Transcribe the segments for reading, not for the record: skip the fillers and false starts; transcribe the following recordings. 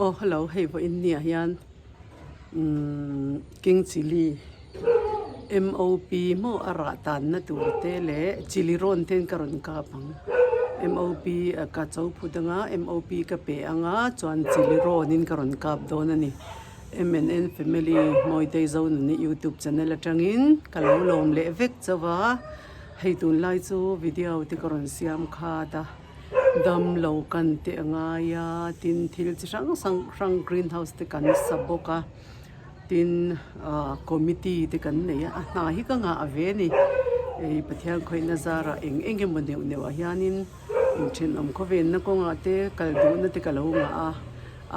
Aw hello hei vawiin niah hian umm king chilli MOP maw a rah tanna tur te leh chilli rawn ten ka rawn kap ang MOP ka cho phut anga MOP ka pe anga chuan chilli rawnin ka rawn kap dawn a ni MNN family Mawitei Zonuni youtube channel atangin ka lo lawm leh vek chauh a hei tunlai chu video te ka rawn siam khat a. Dam lo kan tih a ngai a, tin thil chi hrang hrang hrang green house te kan sa bawk a, tin ah committee te kan nei a, a hna hi ka ngah ve a ni. Hei Pathian khawihna zarah eng eng emaw neuh neuh ah hianin inthenawm khawvenna kawngah te kal duhna te ka lo ngah a,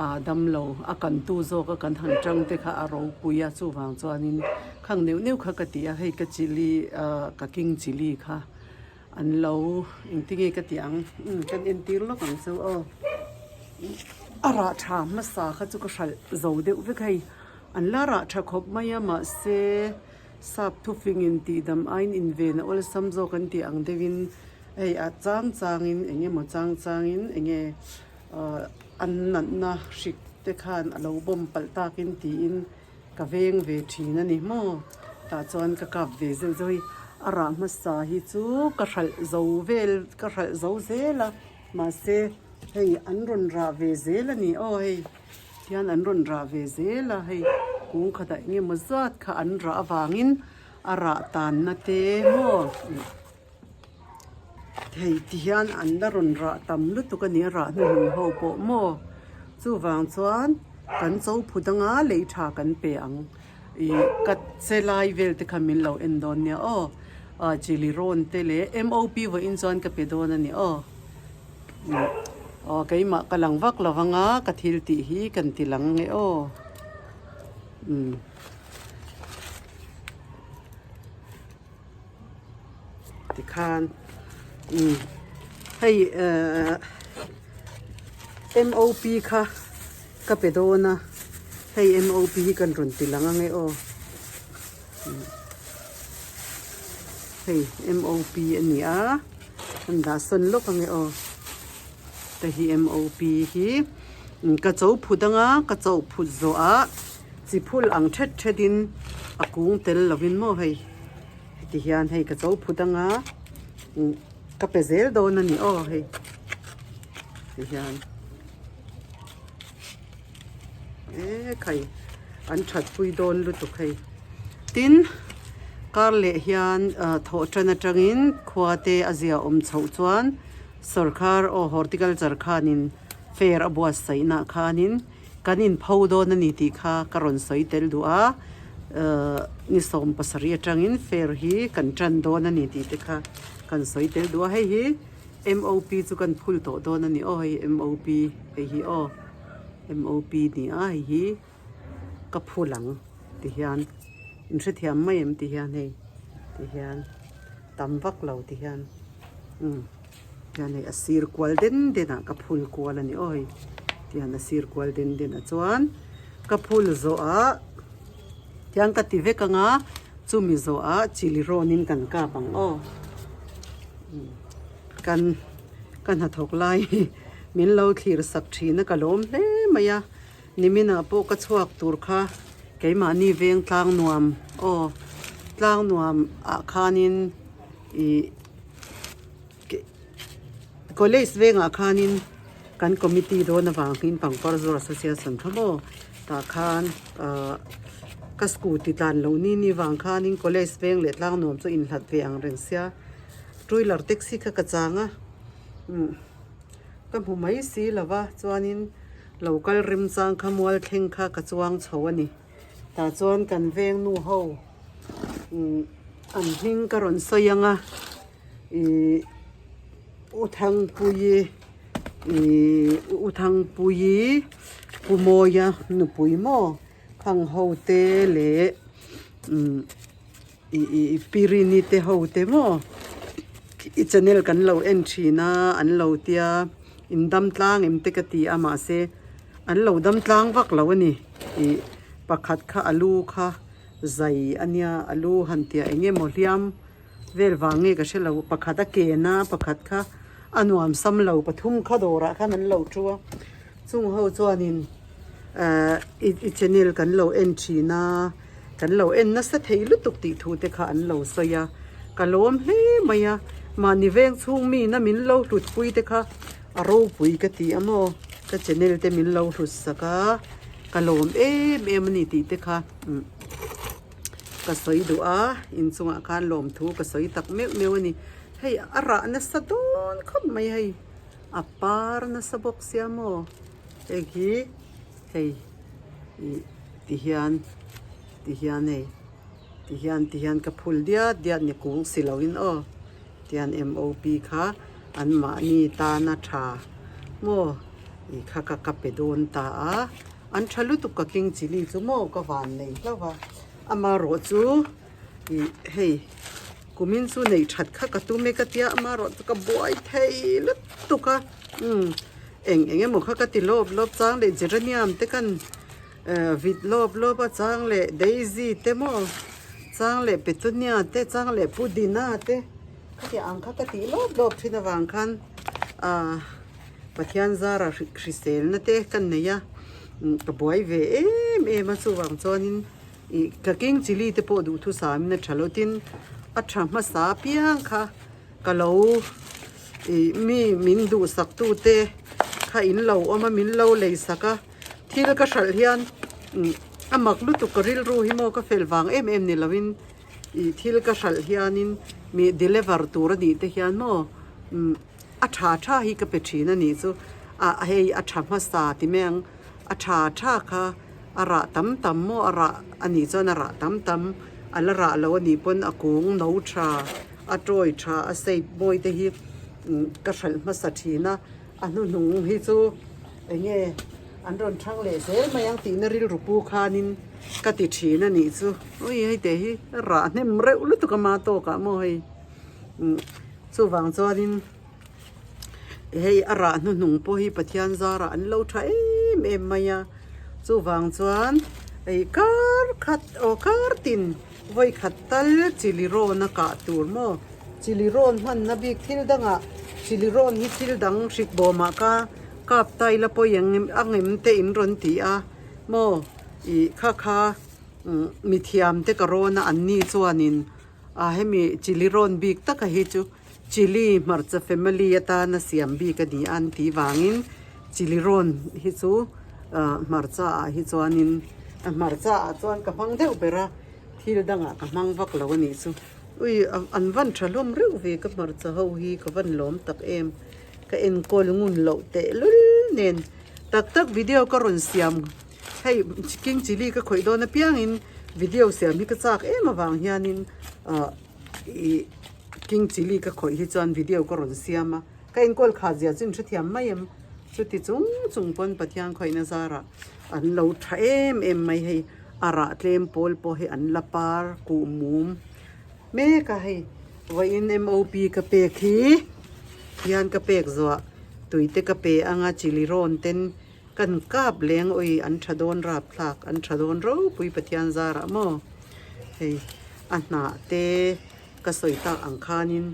ah dam lo a kantu zawk a kan han tang te kha a ropui a, chuvang chuanin khang neuh neuh kha ka ti a, hei ka chilli ah ka king chilli kha. An lo engtinge ka tih ang umm kan entir lawk ang chu aw a rah tha hmasa kha chu ka hralh zo deuh vek hei an la rah tha khawp mai a mahse sap thufing in tih dam aiin inven a awlsam zawk an tih ang deuhin hei a chang changin eng emaw chang changin enge ah an natna hrik te khan a lo bawm palh takin tiin. Ka veng ve thin a ni maw? Tah chuan ka kap ve zeuh zeuh hi a rah hmasa hi chu ka hralh zo vel ka hralh zo zel a mahse hei an rawn rah ve zel a ni aw hei tihian an rawn rah ve zel a hei kung khatah eng emaw zat kha an rah avangin a rah tanna te maw. Thei ti hian an la rawn rah tam lutuk a ni a rah hnuhnung ho pawh maw chuvang chuan kan cho phut anga lei tha kan pe ang ih ka che lai vel te kha min lo en dawn nia aw ah chilli rawn te leh M O P vawiin chuan ka pe dawn a ni aw aw keimah ka lang vak lo vang a ka thil tih hi kan ti lang nge aw umm. Tikhan umm hei ehh M O P kha ka pe dawn a hei M O P hi kan rawn ti lang ange aw hei M O P a ni a an dah sawn lawk ange aw hei hi M O P hi ka cho phut anga ka cho phut zawh ah. Chi phul ang thet thet in a kung tel lovin maw hei heti hian hei ka cho phut anga umm ka pe zel dawn a ni aw hei ti hian e khai an that pui dawn lutuk hei tin kar leh hian ah thawh tan atangin khua te a zia awm chhoh chuan sawrkhar aw horticulture khanin fair a buatsaih nah khanin. Kan inpho dawn a ni tih kha ka rawn sawi tel duh a, ni 70 atangin fair hi kan tan dawn a ni tih te kha kan sawi tel duh a, hei hi MOP chu kan phul tawh dawn a ni aw hei MOP hei hi aw MOP ni a hei hi ka phul ang ti hian in hrethiam mai em ti hian hei ti hian tam vak lo ti hian umm. Hian hei a sir kual den den ah ka phul kual a ni aw hei tihian a sir kual den den ah chuan ka phul zawh ah tihian ka ti vek ang a chumi zawh ah chilli rawn in kan kap ang aw kan ka hnathawk lai min lo thlir sak thin a ka lawm hle mai a nimin ah pawh ka chhuak tur kha keimahni veng tlang nuam aw tlang nuam ah khanin ih. College vengah khanin kan committee dawn avangin pangpar zawr association kha maw tah khan ahh ka scooty tlan loh ni ni vang khanin college veng leh tlang nuam chu inhlat ve ang reng sia two wheeler taxi kha ka chang a umm ka hmu mai si lo va chuanin lo kal remchang kha mual thleng kha ka chuang chho a ni tah chuan kan veng nu ho umm an hming ka rawn sawi ang a. Ihh U Thangpuii ihh U Thangpuii Pu Mawia nupui maw khang ho te leh umm ih ih Pirini te ho te maw i channel kan lo en thin a an lo tia in dam tlang em te ka ti a mahse an lo dam tlang vak lo a ni ih pakhat kha a lu kha zai a nia a lu han tiah eng emaw hliam. Vel vang nge ka hre lo, pakhat a ken a, pakhat kha a nuam sam lo, pathum kha dawrah khan an lo thu a, chung ho chuanin. Ahh i channel kan lo en thin a, kan lo en nasa thei lutuk tih thu te kha an lo sawi a, ka lawm hle mai a, mahni veng chhung mi na min lo hlut pui te kha a ropui ka ti a maw, ka channel te min lo hlut sak a, ka lawm em em a ni tih te kha umm ka sawi duh a, inchungah khan lawmthu ka sawi tak meuh meuh a ni, hei a rah nasa dawn khawp mai hei a par nasa bawk sia maw. Hei hi hei ih ti hian ti hian hei ti hian ti hian ka phul diat diat ni kung si lo in aw tihian M O P kha an mahni tana tha maw ih kha ka ka pe dawn ta a an tha lutuk ka king chilli chu maw ka van nei hlauh a amarawh chu ih hei kumin chu neih that kha ka tum e ka tia amarawh chu ka buai thei lutuk a umm. Eng eng emaw kha ka ti lawp lawp chang leh geranium te khan eh vit lawp lawp a chang leh daisy te maw chang leh petunia te chang leh pudina te khatiang ang kha ka tih lawp lawp thin avang khan ah Pathian zara hriselna te ka nei a ka buai ve em em a chuvang chuanin ih ka king chilli te pawh duhthusam in a tha lo tin a tha hmasa apiang kha. Ka lo ih mi min duhsak tu te kha in lo awm a min lo lei sak a thil ka hralh hian a mak lutuk ka rilru hi maw ka fel vang em em ni lovin ih thil ka hralh hianin mi deliver tur a nih te hian maw a tha tha hi ka pe thin a nih chu ah hei a tha hmasa ti mai ang a tha tha kha a rah tam tam maw a rah a nih chuan a rah tam tam a la rah lo a nih pawn a kung no tha. A tawi tha a shape mawi te hi ka hralh hmasa thin a, a hnuhnung hi chu eng nge an rawn thang leh zel mai ang tihna rilru pu khanin ka ti thin a nih chu. Ui hei te hi rah hnem reuh lutuk a ma tawkah maw hei chuvang chuanin hei a rah hnuhnung pawh hi Pathian zarah an lo tha em em mai a, chuvang chuan hei kar khat aw kar tin. Vawi khat tal chili rawn a kah tur maw? Chili rawn hmanna bik thil dangah chili rawn hi thil dang hrik bawmah ka kap ta ila pawi ang angem te in rawn ti a maw? Ih kha kha mithiam te ka rawn a an ni chuanin a hemi chili rawn bik taka hi chu chili hmarcha family atana siam bik a ni a an tih vangin chili rawn hi chu hmarcha ah hi chuanin a hmarcha ah chuan ka hmang deuh ber a thil dangah ka hmang vak lo a nih chu ui an van tha hlawm reuh ve ka hmarcha ho hi ka van lawm tak em ka enkawl ngun loh tehlul nen tak tak video ka rawn siam hei king chilli ka khawih dawn apiangin video siam hi ka chak em avang hianin ah ih king chilli ka khawih hi chuan video ka rawn siam a. Ka enkawl kha zia chu in hrethiam mai em? Chuti chung chung pawn Pathian khawihna zarah an lo tha em em mai hei a rah tlem pawl pawh hi an la par kuh mum mek a hei vawiin MOP ka pek hi hian ka pek zuah tui te ka pe anga chili rawn ten kan kap leng awi an tha dawn rapthlak an tha dawn ropui Pathian zarah maw hei a hnah te ka sawi tak ang khanin.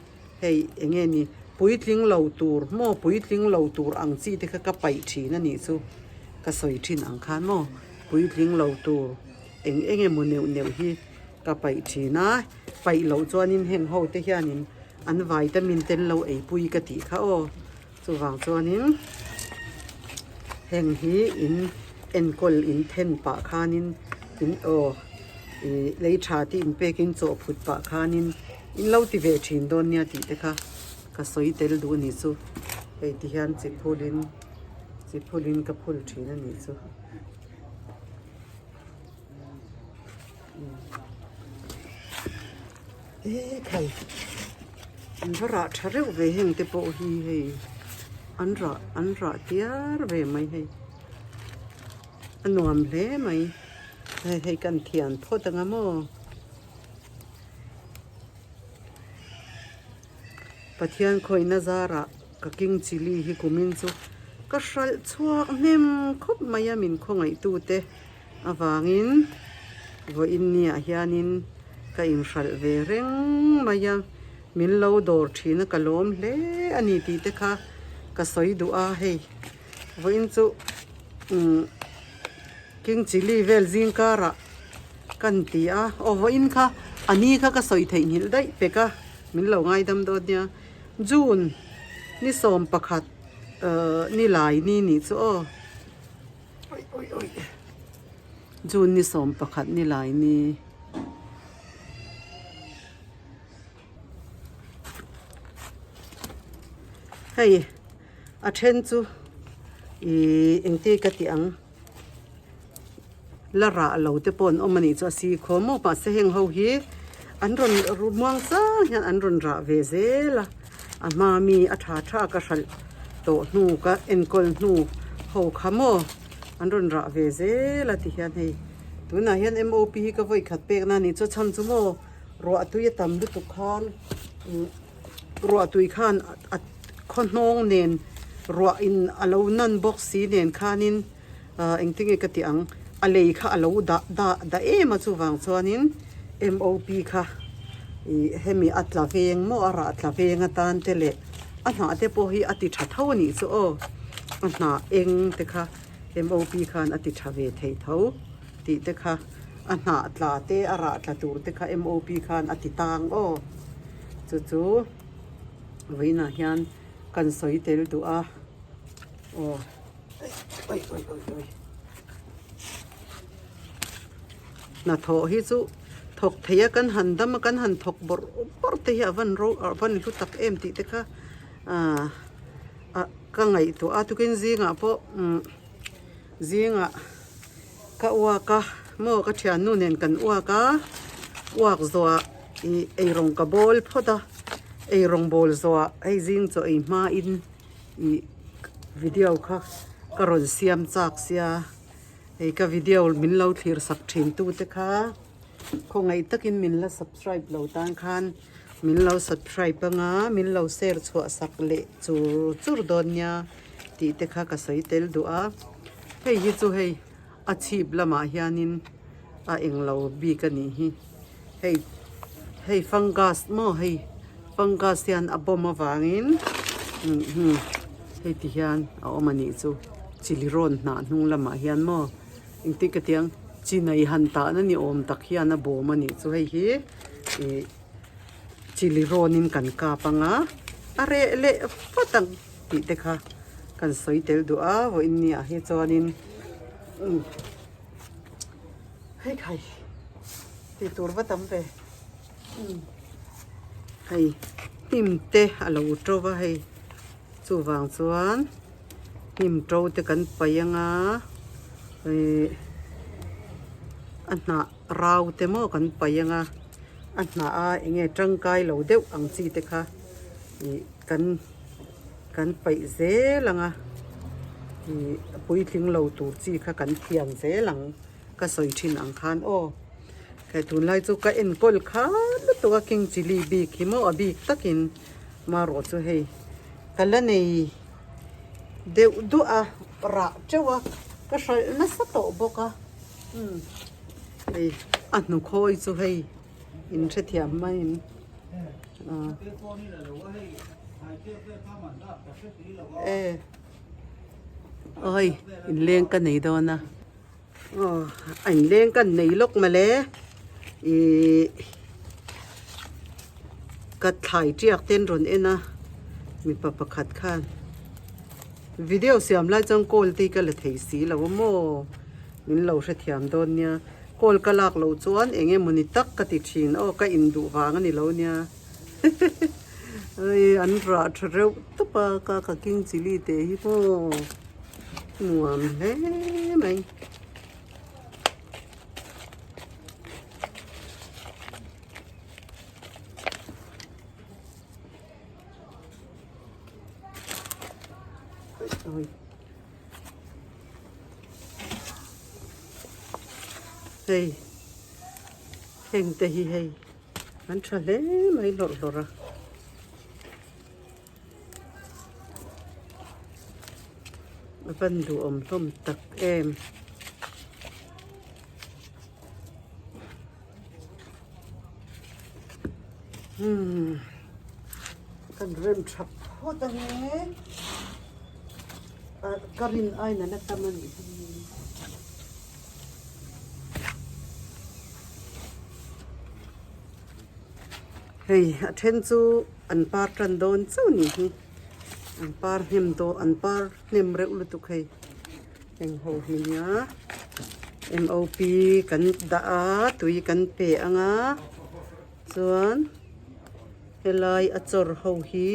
Hei eng nge ni puitling lo tur maw puitling lo tur ang chi te kha ka paih thin a nih chu ka sawi thin ang khan maw puitling lo tur eng eng emaw neuh neuh hi ka paih thin a paih loh chuanin heng ho te hianin an vitamin te an lo ei pui ka tih kha aw chuvang chuanin heng hi in enkawl in then pah khanin in aw ih lei tha te inpekin chaw phut pah khanin. In lo ti ve thin dawn nia tih te kha ka sawi tel duh a nih chu hei ti hian chi phul in chi phul in ka phul thin a nih chu e khai an va rah tha reuh ve heng te pawh hi hei an rah an rah tiar ve mai hei a nuam hle mai hei hei kan thian phawt anga maw. Pathian khawihna zarah ka king chilli hi kumin chu ka hralh chhuak hnem khawp mai a min khawngaihtute avangin vawiin niah hianin ka inhralh ve reng mai a min lo dawr thin a ka lawm hle a ni tih te kha ka sawi duh a hei vawiin chu umm. King chilli vel zing karah kan ti a, aw vawiin kha a ni kha ka sawi theihnghilh daih pek a, min lo ngaidam dawn nia. June ni 11 ni lai ni nih chu aw. June ni 11 ni lai ni. Hei a then chu ih engti ka tih ang la rah lo te pawh an awm a nih chu a si khawm maw mahse heng ho hi an rawn muang chang hian an rawn rah ve zel a a hma mi a tha tha ka hralh tawh hnu ka enkawl hnu ho kha maw an rawn rah ve zel a ti hian hei tunah hian M O P hi ka vawi khat pek na a nih chu a chhan chu maw. Ruah tui a tam lutuk khan ruah tui khan a khaw hnawng nen ruah in a lo nan bawk si nen khanin ah engtin nge ka tih ang a lei kha a lo dah dah dah em a chuvang chuanin M O P kha ih hemi a tla veng maw a rah tla veng atan te leh a hnah te pawh hi a ti tha tho a nih chu aw a hnah eng te kha M O P khan a ti tha ve thei tho. Tih te kha a hnah tla te a rah tla tur te kha M_O_P khan a ti tang aw chu chu vawiinah hian kan sawi tel duh a aw oi oi oi oi hnathawh hi chu thawk thei a kan han dam a kan han thawk bawrh bawrh te hi a van ro a van hlu tak em tih te kha ah ka ngaihtuah a tukin zingah pawh umm. Zingah ka uak a maw ka thiannu nen kan uak a uak zawhah ih eirawng ka bawl phawt a eirawng bawl zawhah hei zing chaw ei hmain ih video kha ka rawn siam chak sia hei ka video min lo thlir sak thin tu te kha khawngaih takin min la subscribe lo tan khan min lo subscribe anga min lo share chhuah sak leh chur chur dawn nia. Tih te kha ka sawi tel duh a, hei hi chu hei a chhip lamah hianin a englo bik a nih hi, hei hei fungus maw hei fungus hian a bawm avangin hei ti hian a awm a nih chu chili rawn hnah hnung lamah hian maw engtin ka ti ang chinai han tahna ni awm tak hian a bawm a nih chu hei hi ih chili rawnin kan kap anga a reh leh vat ang. Tih te kha kan sawi tel duh a vawiin ni ah hi chuanin umm hei khai tih tur va tam ve umm hei hnim te a lo to va hei chuvang chuan hnim to te kan paih anga ihh a hnah rau te maw kan paih anga a hnah a eng nge tangkai lo deuh ang chi te kha ih kan. Kan paih zel ang a, ih puitling lo tur chi kha kan thiam zel ang ka sawi thin ang khan aw. Hei tunlai chu ka enkawl khat lutuk a king chilli bik hi maw a bik takin marawh chu hei ka la nei deuh duah a rah teuh a ka hralh nasa tawh bawk a umm hei a hnukhawi chu hei. In hrethiam maiin e awi inleng ka nei dawn a aw a inleng ka nei lawk mawle ihh ka thlai tiak te an rawn en a mipa pakhat khan video siam lai chuan call te hi ka la thei si lo a maw min lo hrethiam dawn nia. Call ka lak loh chuan eng emawni tak ka ti thin aw ka induh vang a ni lo nia hei an rah tha reuh tawp a ka ka king chilli te hi maw nuam hle mai. Hei heng te hi hei an tha hle mai hlawrh hlawrh a. A van duhawm hlawm tak em. Umm kan rem tha phawt ang e. Ka rin aina la tam a nih hi. Hei a then chu an par tan dawn chauh ni hi an par hnem dawn an par hnem reuh lutuk hei heng ho hi nia M O P kan dah a tui kan pe ang a chuan helai a chawr ho hi.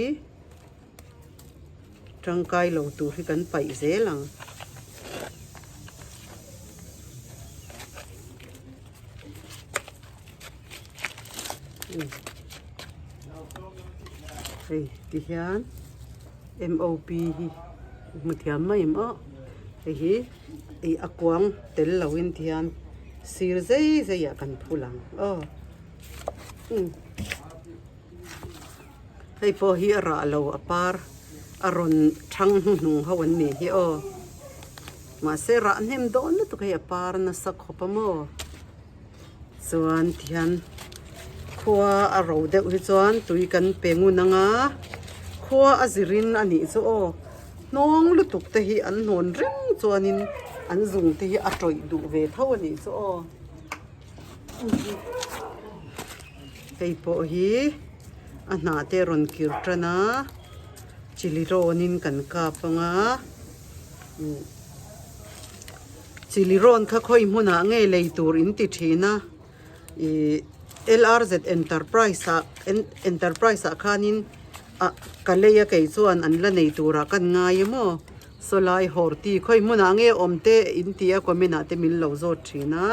Tangkai lo tur hi kan paih zel ang. Hei ti hian M O P hi hmu thiam mai em aw hei hi ih a kuang tel lo in ti hian sir zei zei ah kan phul ang aw. Hei pawh hi a rah lo a par a rawn thang hnuhnung ho an nih hi aw mahse rah hnem dawn lutuk hei a par nasa khawp a maw chuan tihian khua a ro deuh hi chuan tui kan pe ngun ang a khua a zirin a nih chu aw hnawng lutuk te hi an hnawn reng chuanin an zung te hi a tawih duh ve tho a nih chu aw. Hei pawh hi a hnah te a rawn kir tan a chili rawnin kan kap ang a chili rawn kha khawi hmunah nge lei tur in ti thin a ih L R Z enterprise ah enterprise ah khanin ah ka lei a kei chuan an la nei turah kan ngai a maw sawlai hawrti khawi hmunah nge awm te in ti a comment ah te min lo zawt thin a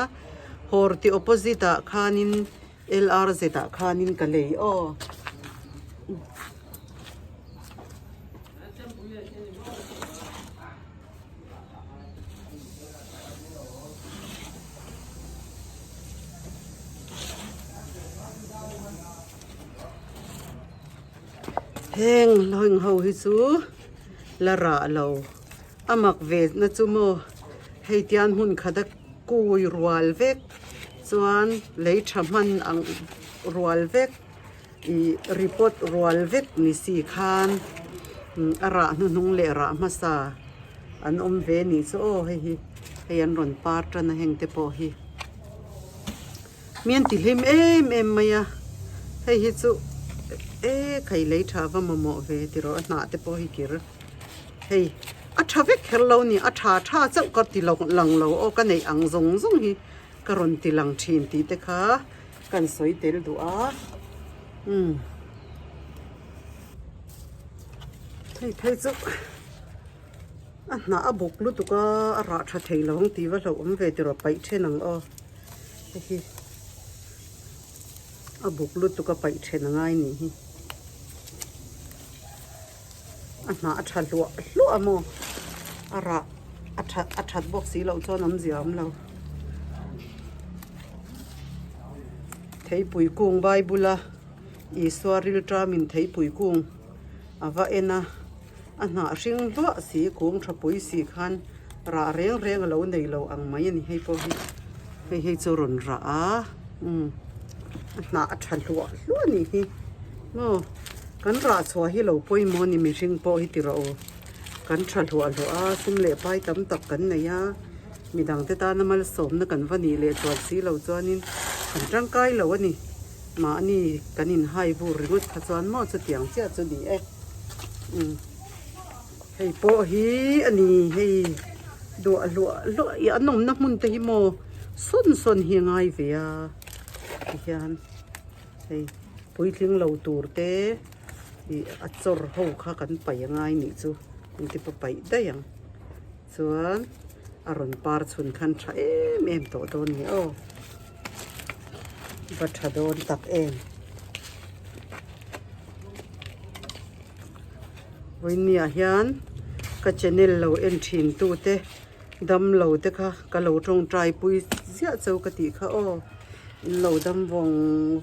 hawrti opposite ah khanin. LRZ ah khanin ka lei aw. Heng hlawing ho hi chu la rah lo a mak ve na chu maw hei tian hmun khat a kui rual vek chuan lei tha hman ang rual vek ih report rual vek ni si khan a rah hnuhnung leh rah hmasa an awm ve nih chu aw hei hi hei an rawn par tan a heng te pawh hi mi an ti hlim em em mai a hei hi chu e khai lei tha va mamawh ve ti rawh a hnah te pawh hi kir. Hei a tha vek kher lo ni a tha tha chauh ka ti lo lang lo aw ka neih ang zawng zawng hi ka rawn ti lang thin tih te kha kan sawi tel duh a umm hei phei chu a hnah a buk lutuk a a rah tha thei lo ang tih va hlauh awm ve tih rawh paih then ang aw hei hi a buk lutuk a paih then a ngai nih hi. A hnah a tha hluah hluah a maw a rah a that a that bawk si loh chuan awmzia a awm lo theipui kung bible a Isua rilṭamin theipui kung a va en a a hnah hring hluah si kung tha pui si khan rah reng reng a lo nei lo ang mai a ni hei pawh hi hei hei chu a rawn rah a umm a hnah a tha hluah hluah a nih hi maw. Kan rah chhuah hi lo pawimawh a ni mihring pawh hi ti rawh u. Kan tha hluah hluah a, sum leh pai tam tak kan nei a, midangte tana malsawmna kan va nih leh chuan si lo chuanin kan tangkai lo a ni. Mahni kan inhai vur ringawt kha chuan maw chutiang chiah chu ni e. Umm hei pawh hi a ni hei duah hluah hluah i an awmna hmun te hi maw sawn sawn hi a ngai ve a tihian. Hei puitling lo tur te ih a chawr ho kha kan paih a ngai nih chu engti pawh paih daih ang chuan a rawn par chhun khan tha em em tawh dawn ni aw va tha dawn tak em vawinia hian ka channel lo en thin tu te dam lo te kha ka lo tawngtai pui ziah cheu ka tih kha aw in lo dam vawng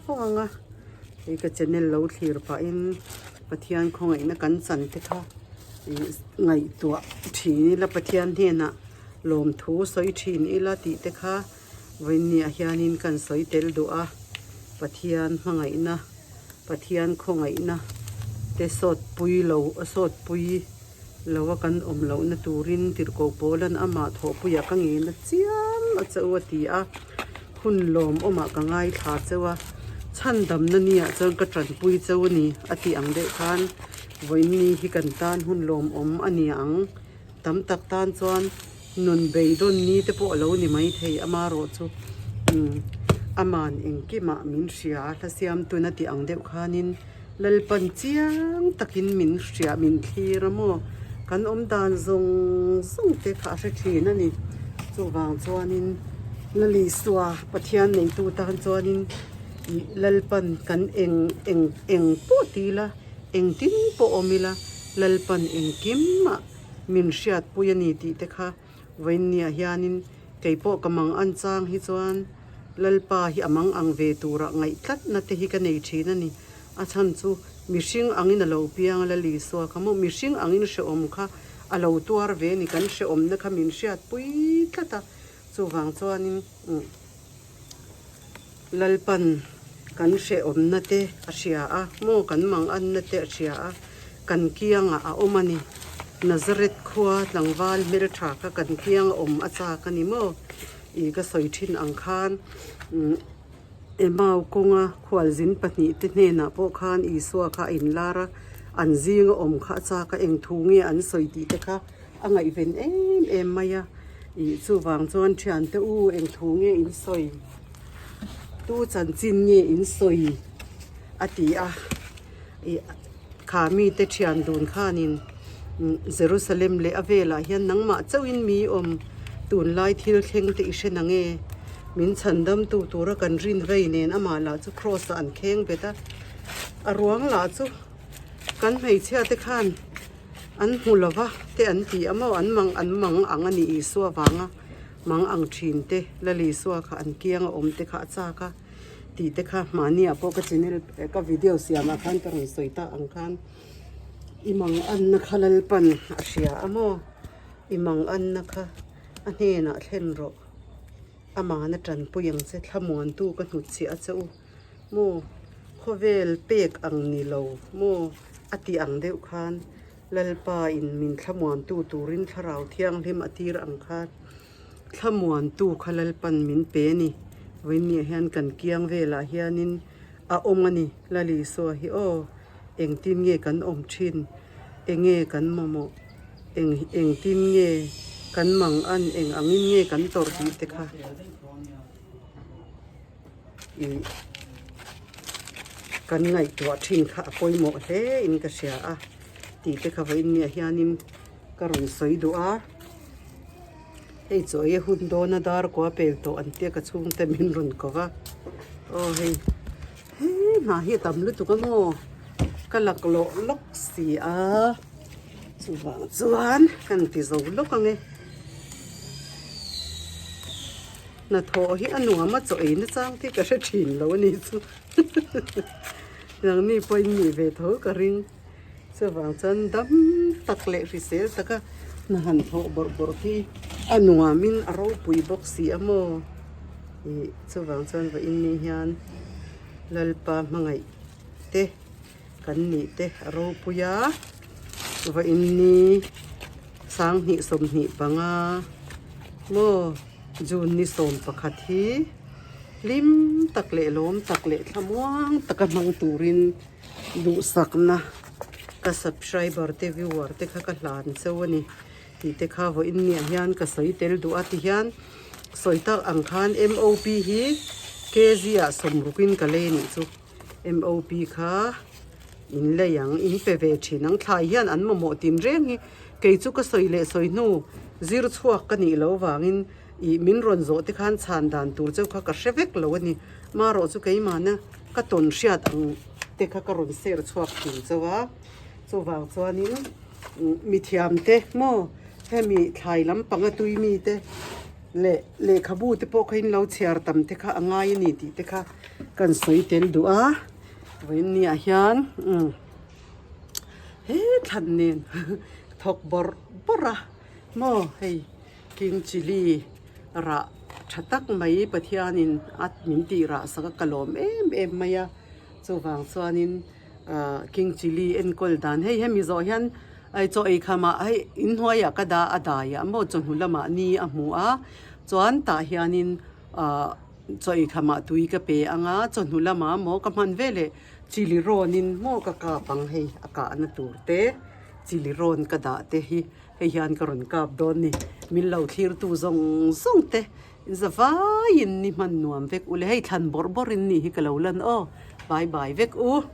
vawng ang a hei ka channel lo thlir pahin Pathian khawngaihna kan chan te kha ih ngaihtuah thin ila Pathian hnenah lawmthu sawi thin ila tih te kha vawiinniah hianin kan sawi tel duh a Pathian hmangaihna Pathian khawngaihna te sawt pui lo sawt pui. Lo a kan awm lohna turin tirhkoh Paulan amah thawhpuiah ka ngena chiam a che u a ti a, hun lawmawmah ka ngaithla cheu a. Chhandamna ni ah chuan ka tanpui cheu a ni a tih ang deuh khan vawiin hi kan tan hun lawmawm a ni ang. Tam tak tan chuan nun beidawn ni te pawh a lo ni maithei amarawh chu umm aman engkimah min hria hla siam tun a tih ang deuh khanin Lalpan chiang takin min hria min thlir a maw kan awm dan zawng zawng te kha a hre thin a ni. Chuvang chuanin Lalisua Pathian neitu tan chuanin ih Lalpan kan eng eng eng pawh ti ila engtin pawh awm ila Lalpan engkimah min hriatpui a ni tih te kha vawiinniah hianin kei pawh ka mang an chang hi chuan Lalpa hi a mang ang ve turah ngaih tlatna te hi ka nei thin a ni. A chhan chu mihring angin a lo piang a Lal Isua kha maw mihring angin hrehawm kha a lo tuar ve a ni kan hrehawmna kha min hriatpui tlat a chuvang chuanin umm Lalpan kan hrehawmna te a hria a, maw kan manganna te a hria a, kan kiangah a awm a ni. Nazareth khua tlangval hmeltha kha kan kianga awm a chak a ni maw? Ih ka sawi thin ang khan Emau kawnga khualzin pahnihte hnenah pawh khan Isua kha a inlar a, an zinga awm kha a chak a, eng thu nge an sawi tih te kha a ngaihven em em mai a. Ih chuvang chuan thiante u eng thu nge in sawi? Tu chanchin nge in sawi? A ti a. Ih kha mite thian dun khanin Jerusalem leh a velah hian nangmah chauhin mi awm tunlai thil thleng te i hre na nge? Min chhandamtu tura kan rin vei nen amah lah chu cross ah an kheng bet a. A ruang lah chu kan hmeichhia te khan An hmu lo va te an ti a maw? An mang an mang ang a ni Isua vanga mang ang thin te, Lal Isua kha an kiang a awm te kha a chak a tih te kha mahniah pawh ka channel ka video siamah khan ka rawn sawi tak ang khan i mang anna kha Lalpan a hria a maw? I mang anna kha a hnenah thlen rawh. Amahna tanpui ang che thlamuantu ka hnutchhiah a che u. Maw khawvel pek ang ni lo maw a tih ang deuh khan Lalpa in min thlamuantu turin thlarau thianghlim a tir ang khan thlamuantu kha Lalpan min pe a ni. Vawiinniah hian kan kiang velah hianin a awm a ni Lal Isua hi aw engtin nge kan awm thin enge kan mamawh eng engtin nge kan mang an eng angin nge kan tawrh tih te kha. Ih kan ngaihtuah thin kha a pawimawh hle in ka hria a tih te kha vawiin nia hianin ka rawn sawi duh a hei chaw ei a hun dawn a dar kua pel tawh an tia ka chhungte min rawn ko va aw hei he hna hi a tam lutuk a maw ka laklawh lawk si a chuvang chuan kan ti zo lawk ang e. Hnathawh hi a nuam a chaw ei na chang te ka hre thin lo a ni chu nangni pawhin nih ve tho ka ring chuvang chuan dam tak leh hrisel taka hna han thawh bawrh bawrh hi a nuamin a ropui bawk si a maw ih chuvang chuan vawiin ni hian Lalpa hmangaih te kan nih te a ropui a vawiin ni sanghnih 25 maw. June ni 11 hi hlim tak leh lawm tak leh thlamuang taka hmang turin duhsakna ka subscriber te viewer te kha ka hlan cheu a ni tih te kha vawiin niah hian ka sawi tel duh a tihian sawi tak ang khan M_O_P hi kg ah sawmrukin ka lei a nih chu M_O_P kha in lei ang in pe ve thin ang thlai hian an mamawh tin reng hi. Kei chu ka sawi leh sawi hnu zir chhuak ka nih loh vangin ih min rawn zawh te khan chhan dan tur cheu kha ka hre vek lo a ni. Marawh chu keimahna ka tawn hriat ang te kha ka rawn share chhuak thin cheu a. Chuvang chuanin mithiam te maw hemi thlai lampanga tui mi te leh lehkhabu te pawh kha in lo chhiar tam te kha a ngai a ni tih te kha kan sawi tel duh a. Vawiin niah hian umm. He thlan nen thawk bawrh bawrh a maw hei king chilli rah tha tak mai Pathianin a min tih rah sak a ka lawm em em mai a chuvang chuanin ah king chilli enkawl dan hei hemi zawh hian hei chaw ei khamah hei inhnuaiah ka dah a daiah maw chawhnu lamah ni a hmu a chuan tah hianin ah. Chaw eikham ah tui ka pe ang a, chawhnu lamah maw ka hman veleh chili rawn in maw ka kap ang hei a kahna tur te chili rawn ka dah te hi hei hian ka rawn kap dawn ni. Min lo thlir tu zawng zawng te in za vaiin ni hman nuam vek u le hei thlan bawrh bawrh in nih hi ka lo lan aw bye bye vek u.